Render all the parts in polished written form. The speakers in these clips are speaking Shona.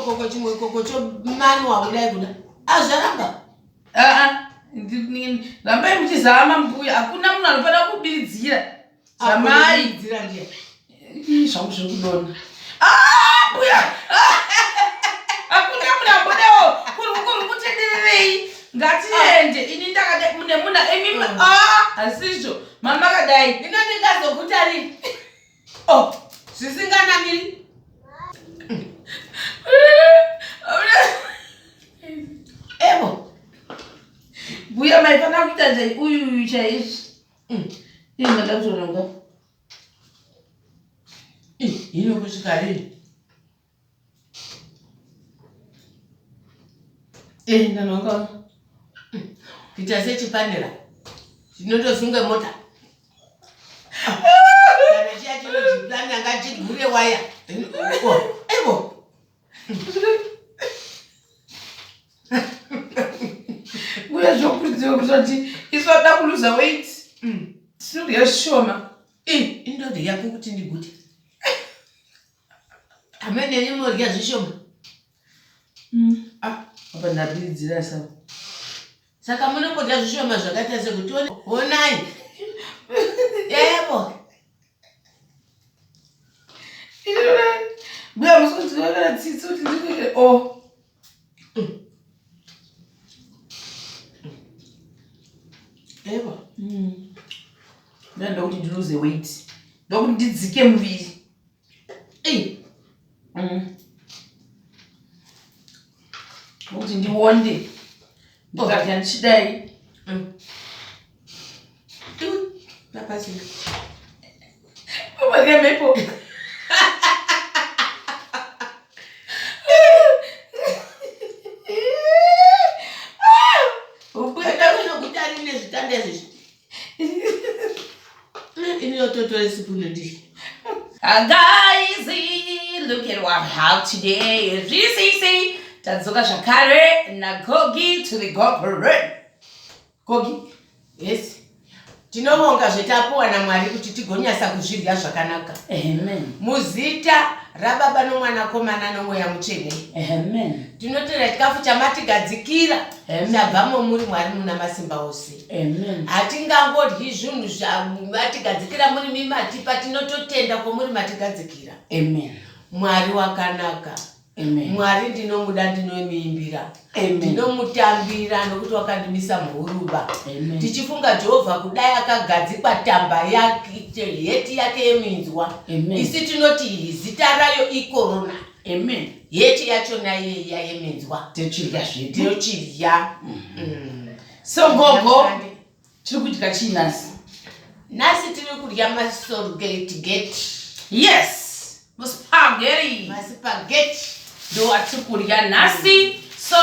chikokoko chimwe koko chomanwa kudai kuda azvaramba aa rambai muchizama mbuya hakuna munhu anofanira kubiridzira zamai zvangu zviri kudona ah, mbuya hakuna munhu ambodawo kuri kutendererei ngatiende ini ndakadai mune muna imi mm. ah, hasizvo mama kadai ino ndingazoguta rini oh zvisinganamiri evo mbuya maifanira kuita chai uyu uyu chaizvi mm. ii ndada kutoronga ino kusvika rini Eh, ndanonga kuita sechipanera chinotosunga mota kana chiya chinochiplanira ngachigure waya evo uye zvokurudzirwa kutoti isu vada kuluza weight mm. tinodya zvishoma indodya kukuti ndigute amene ini modya zvishoma mm. ah, apa ndabiridzira sa saka munongodya zvishoma zvakaita sekuti honai yebo mbuya musi tsitsi kuti ndikuite o oh. Ewa. Mm. Ndoda kuti ndiluze weight. Ndokuti ndidzike muviri. Ei. Mm. Kuti ndionde. Ndikadya ndichidai. Mm. Iwe, napasina. Umadya mhepo. Zvitanda izvi. Ini yototora sipunu ndidye. Guys, look at what I have today. Zviri tadzoka zvakare naGogi to the Gopere. Gogi. Yes. Tinovonga zvetapuwa naMwari kuti tigonyasa kuzvidya zvakanaka. Amen. Muzita raBaba noMwanakomana noMweya Mutsvene. Amen. Tinotenda chikafu chamatigadzikira chabva momuri Mwari muna masimba ose. Amen. Hatingangodyi zvinhu zvamatigadzikira muri mimatipa tinototenda kwomuri matigadzikira. Amen. Mwari wakanaka. Amen. Mwari ndinomuda ndinomuimbira. Amen. Ndinomutambira nokuti wakandimisa muhuruva. Amen. Tichifunga Jehovha kudai akagadzikwa tamba yake heti yake yeminzwa. Amen. Isi tinoti zita rayo ikorona. Amen. Heti yachona iyeya yeminzwa. Tochidya zvedu. Tochidya. Mm. So gogo, tiri kudya chii nhasi? Nhasi tiri kudya masorgeti. Yes. Maspaghetti. Maspaghetti. Ndo atiri kudya nhasi. So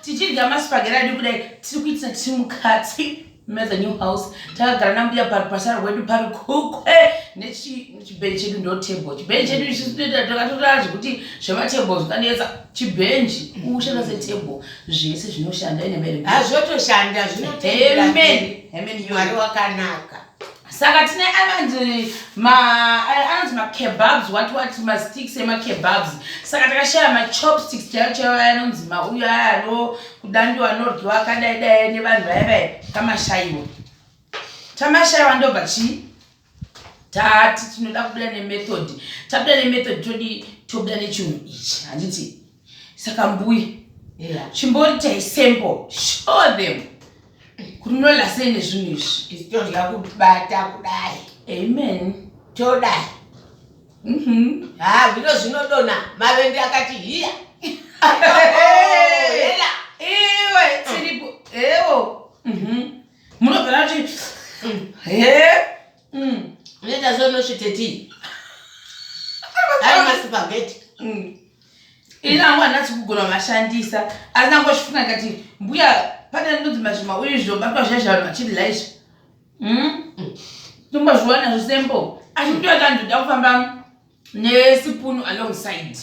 tichidya maspaghetti adi kudai tiri kuitira tiri mukati me the new house takagara nambuya parupasara rwedu parukukwe nechibhenji chedu ndo table chibhenji chedu isu tinoita takatora zvekuti zvematable zvikanetsa chibhenji ushanda setable zvese zvinoshanda ine mere Hazvotoshanda zvinotendera. Amen. Amen. Mwari wakanaka. Saka tine anonzi ma anonzi makebabs what what masticks emakebabs. Saka takashaya machopsticks chaiyo chaiyo aya anonzi mauyo aya ano kudandiwa anoryiwa akadai dai nevanhu vaya vaya tamashayiwa. Tamashayiwa ndobva chii? Tati tinoda kubuda nemethod. Tabuda nemethod todi tobuda nechinhu ichi handiti. Saka mbuya Yeah. chimboritai sample show them kuti munola sei nezvinhu izvi. Isu todya kubata kudai. Amen. Todai. Mhm. Ha, zvino zvinodona. Mavende akati hiya. Hela. Iwe tiripo. Ewo. Mhm. Munobva nati he. Mm. Unoita seunosvite tii. Ari maspaghetti. Mm. Ini hangu handinatsi kugona mashandisa asi ndangozvifunga ndikati mbuya pane ndinonzi mazvima uyu zvobatwa zviya zvavanhu vachidla izvi Mm? Tombozviwana zvisembo asi mbuya kandoda kufamba nesipunu alongside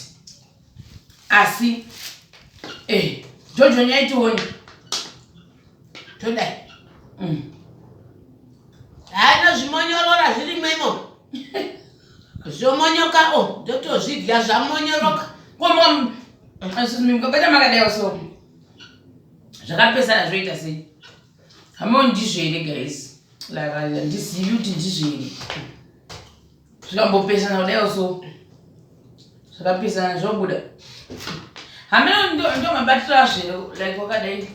asi eh jojo nyai tione Todai. Mm. Hano zvimonyorora zvirimo imomo. Zvomonyoka o, ndotozvidya zvamonyoroka. Ko Mukabata makadai so zvakapesana zvoita sei? Hameno ndizvo here guys, like handizivi kuti ndizvo here. Zvikambopesana kudai so zvakapesana zvobuda. Hameno ndo mabatiro azvo here, like wakadai.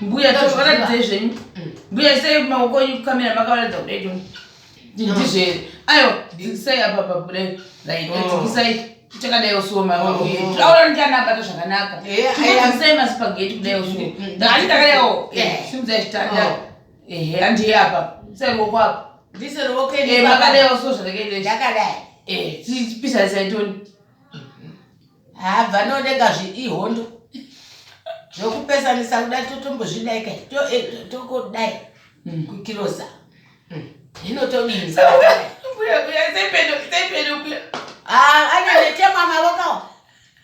Mbuya, tovaratidzei zvenyu. Mbuya, sei maoko enyu kukamera makavaratidza kudai toni? Ndizvo here? Aiwa, dzikisai apa pa kudai, like dzikisai chakadai so maoaura ndichanabata zvakanaka. Dzikisai maspaghetti kudai so ndakati ndakadaiwo. Simudzai zvitanda. Ehe, handiye apa, isai ruoko apa. Ndise ruoko? Makadaiwo so zvandakaita. Ndakadai. Chipisaisai toni. Habva nodenga ihondo zvokupesanisa kuda totombozvidai kai, tokodai kukirosa hino todini? Mbuya, mbuya, isai pedo, isai pedo, mbuya. Anyanetema mavokawo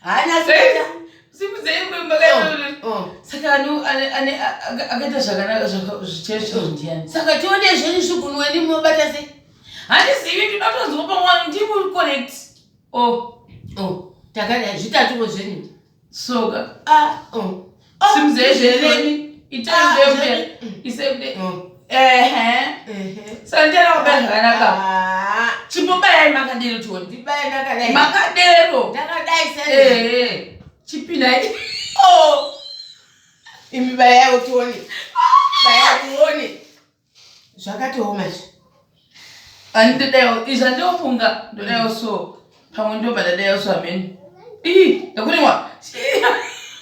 haanyasikuita. Simudzai, mbuya, makadai. Saka ane akaita zvakanaka zvichaizvo ndiani? Saka tione zvenyu zvigunweni munobata sei? Handizivi, ndinotonzwa pamwe ndimi correct. Oh. Oh, takadai zvitatuwo zvenyu. Soka. Ah, oh. Simudzai zvenyu, itai mbuya, mbuya, isai kudai. Ehe, saka ndiana kubaya zvakanaka. Chimbobayai makadero tione. Ndibaye ndakadai? Makadero. Ndakadai sei? Ehe, chipinai. Oh, imi bayaiwo tione, baya tione, zvakatooma izvi. Handidaiwo izvi, handiofunga ndodaiwo so, pamwe ndobva ndadaiwo so hameni. Ii, ndakurimwa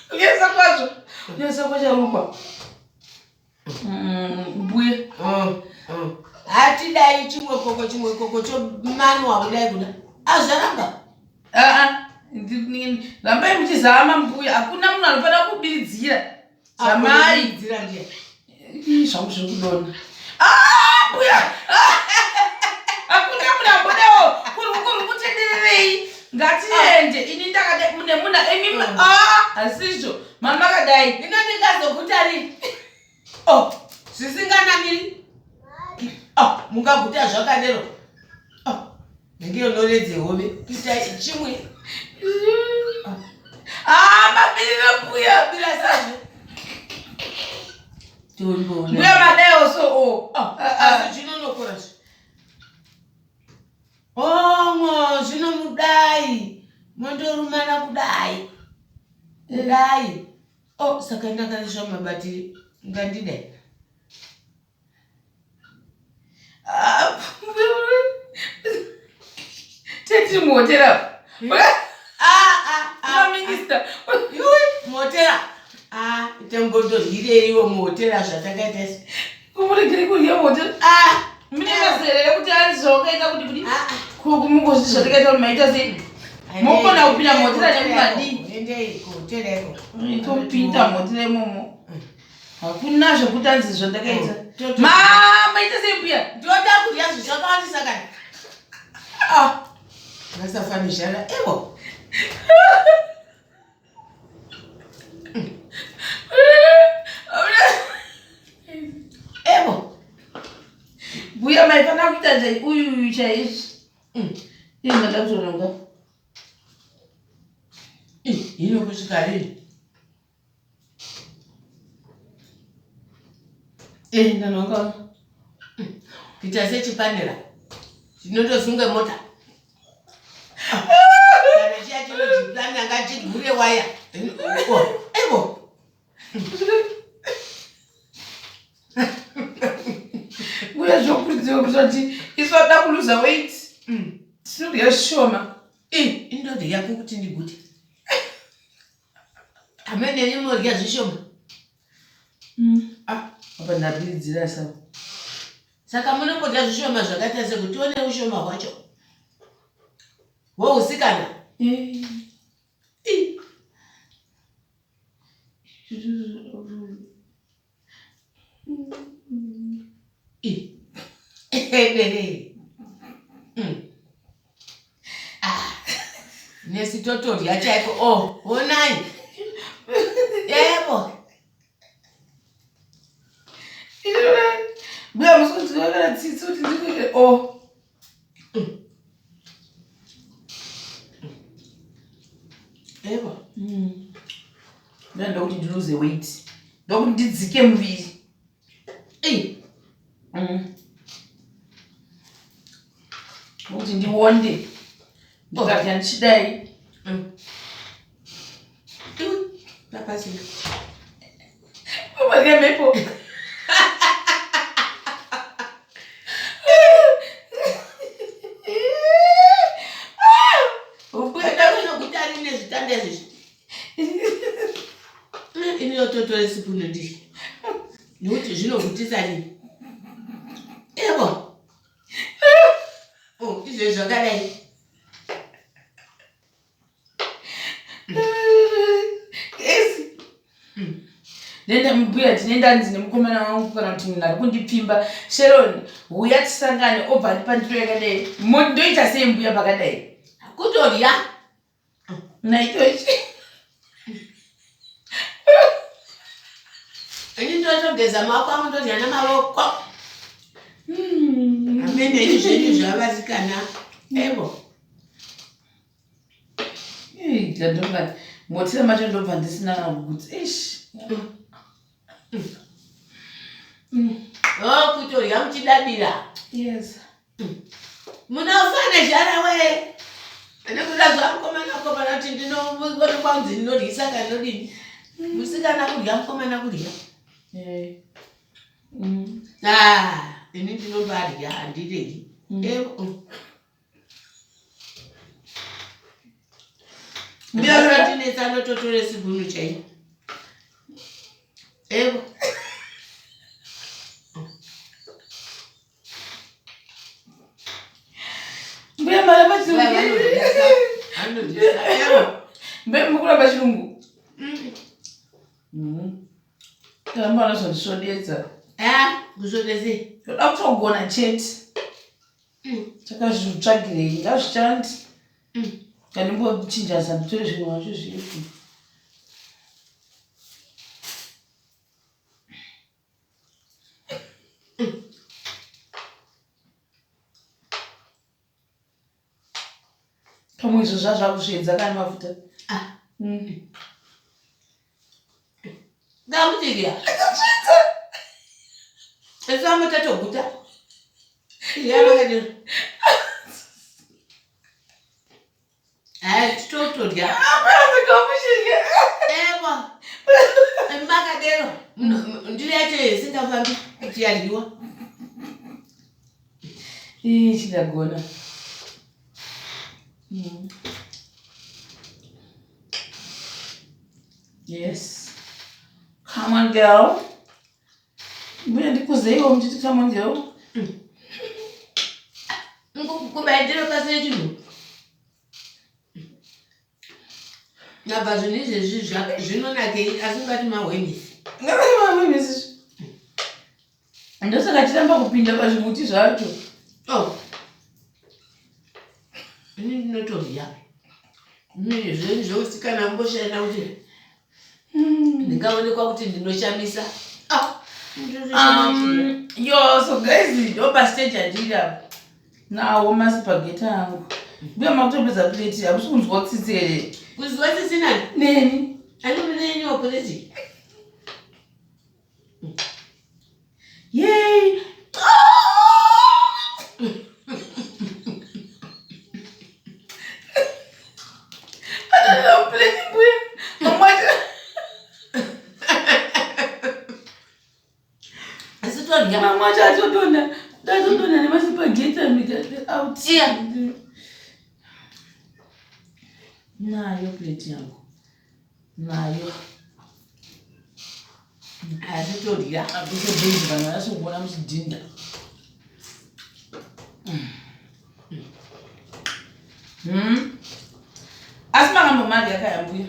kunyasa kwazvo, kunyasa kwacharukwa, mbuya. Hatidai chimwe koko, chimwe koko chomanwa kudai kuda azvaramba. Aa, rambai muchizama mbuya, hakuna munhu anofanira kubiridzira. Zamai. Dzira ndiye. Ii, zvangu zviri kudonha. Ah, mbuya, hakuna munhu ambodawo kuri kutendererei. Ngatiende, ini ndakadai mune muna imi. Ah, hasizvo, mamakadai. Ino ndingazoguta rini? Oh. Zvisinganamiri. Oh, mungaguta zvakadero? Oh, ndiyo noredze hove kuita chimwe. Ah, mabirira mbuya. Bira sazvo. Mbuya, madaiwo so o. Asi zvinonokora zvi omwo zvinomudai mondorumana kudai kudai. O, saka ndakaiswa mabatiri ngandidai. Ah, tetiri muhotera. Ah. Minista. Iwe muhotera, ah, tambondohireiwo muhotera zvatakaita isu. Kumuregere kurya muhotera. Ah. Mune mazere ekuti anzi zvawakaita kuti kudi. Ah. Kumukozi zvatakaita kuti maita sei? Mokona kupinda muhotera nekumadii? Endei kuhotera iko. Topinda muhotera imomo, hakuna zvekuti anzi zvandakaita. Maita sei mbuya? Ndoda kudya zvi zvakawandisa kani. Ah, ngasafanizhara evo. Evo. Mbuya, maifanira kuita chai uyu uyu chaizvi. Ii, ndada kutoronga. Hino kusvika rini? Ndanonga. Kuita sechipanera chinotosunge mota kana chiya chinochiplanira ngachigure waya. Oh, evo. Mbuya, zvokurudzirwa kutoti isu vada kuluza weight tinodya zvishoma. Indodya kuti ndigute, amene enyu modya zvishoma. Ah, apa ndabiridzira sa. Saka munombodya zvishoma zvakaita sekuti tione ushoma hwacho hwousikana. Eh. Ah, nesi totodya chaiko. Oh, honai, evo. Mbuya, musinzwa kana tsitsi kuti ndikuite o. Ewa. Ndoda kuti ndiluze weight. Ndokuti ndidzike muviri. Ei. Ndokuti ndionde. Ndikadya ndichidai. Iwe, papasina. Umadya mhepo. Kuenda kunokuti ari nezvitanda izvi. Ini yototore sipunu ndidye. Nekuti zvinogutisa nini. Evo. Oh, izvezvi zvakadai. Nenda mbuya tinenda nzi nemukomana wangu kana kuti munhu ari kundipfimba. Sharon, huya tisangane obva andipa ndiro yakadai. Ndoita sei mbuya pakadai? Kutodya. Naichochi. Ini ndotogeza maoko angu ndodya namaoko. Amene izvi zvenyu zvavasikana. Evo. Ndobva motira macho ndobva ndisina kana kugutsa. Eish. Oh, kutodya muchidadira. Yes. Munofana zhara we. Nekuda zvamukomana mukomana kuti ndinoona kwanzi ndinodyisa kana ndinodini. Musikana kudya mukomana kudya. Eh. Ah, ini ndinombadya handiregi. Evo. Ndinotinetsa ndototore sibunu chaiyo. Evo. Mbuya maramba chirungu. Anodyisa. Evo. Mbuya mukuramba chirungu. Karamba anozondisvodedza. Ah, kusvodese. Ndoda kutogona chete. Takazvitsvagirei ngazvishandi. Kandimbochinja zanditore zvinhu zvacho zviripo. Pamwe izvo zvazvakusvedza kani mafuta. Ah. Ngamuchidya. Isu vamwe tatoguta. Idya makadero. Hai, totodya. Ewa. Makadero. Ndiro yacho isingafambi kuti yadyiwa. Ii, chindagona. Yes. Come on girl. Mbuya ndikuzeiwo muchiti come on girl. Kubaitiro pasina chinhu. Nabva zvinhu izvezvi zvinonakei asi ungati mahwemisi. Ngati mahwemisi. Ndosaka chiramba kupinda pazvimuti zvacho. Oh. Ini ndinotodya. Zvinhu zveusikana mboshanda kuti ndingaonekwa kuti ndinoshamisa. Ah. Yo, so guys, ndo pastage andiri apa. Nawo maspaghetti angu. Mbuya makutopedza plate, hamusi kunzwa tsitsi here? Kunzwa tsitsi nani? Neni. Ani muneni waplate? Yay! Adonha plate mbuya. Mamwe acho. Asi todya. Mamwe acho atodonha. Atodonha nemaspaghetti amika out. Iya. Nayo plate yangu. Nayo. Asi todya. Abuse base vanhu vanasikuona muchidhinda. Asi makambomadya kaya mbuya?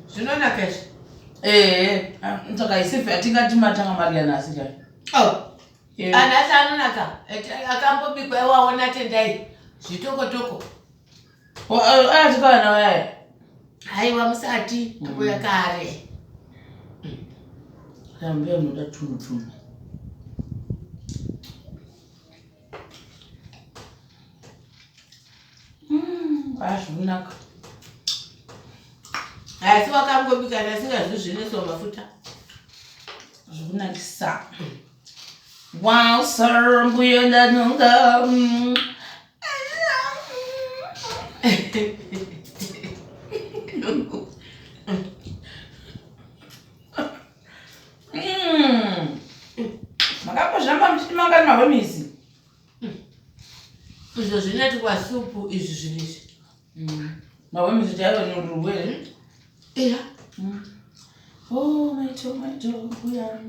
Zvinonaka izvi. Ehe, saka isife atingati matanga madya nhasi kaya. Oh. Eh. Anhasi anonaka. Akambobikwa iwaona tendai. Zvitokotoko. Aya tikana aya. Haiwa musati mbuya kare. Mbuya munoda tunhu tunhu. Aya zvinonaka. Asi wakangobika asingazvi zvineso mafuta. Zvikunakisa. Wow, sir, mbuya ndanunga. Makambozvamba muchiti mangani mahomisi? Izvo zvinoitwa supu izvi zvinhu izvi. Mahomisi chaivo nururwe. Iya. Oh, my tomato, mbuya.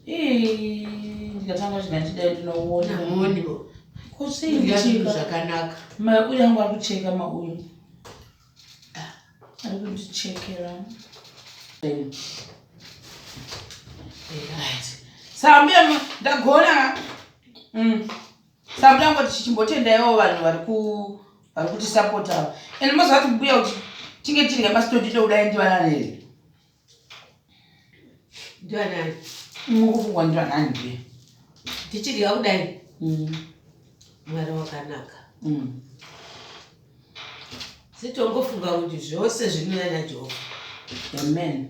Ii, ndikatanga zvinga ndichidai ndinoona. Namuoniwo. Ko sei Kudya zvinhu ndicheka? zvakanaka. Mauyu angu ari kucheka mauyu. Ari kundichekera. Right. Saka mbuya ndagona. Saka mbuya ngoti chimbotendaiwo vanhu vari ku vari kutisapota ava. And moziva kuti mbuya kuti tinge tiri masitondito kudai ndivanani here? Ndivanani? Mukufungwa ndivanani mbuya? Tichidya kudai. Mwari wakanaka. Sitongofunga kuti zvose zvinouya naJehovha. Amen.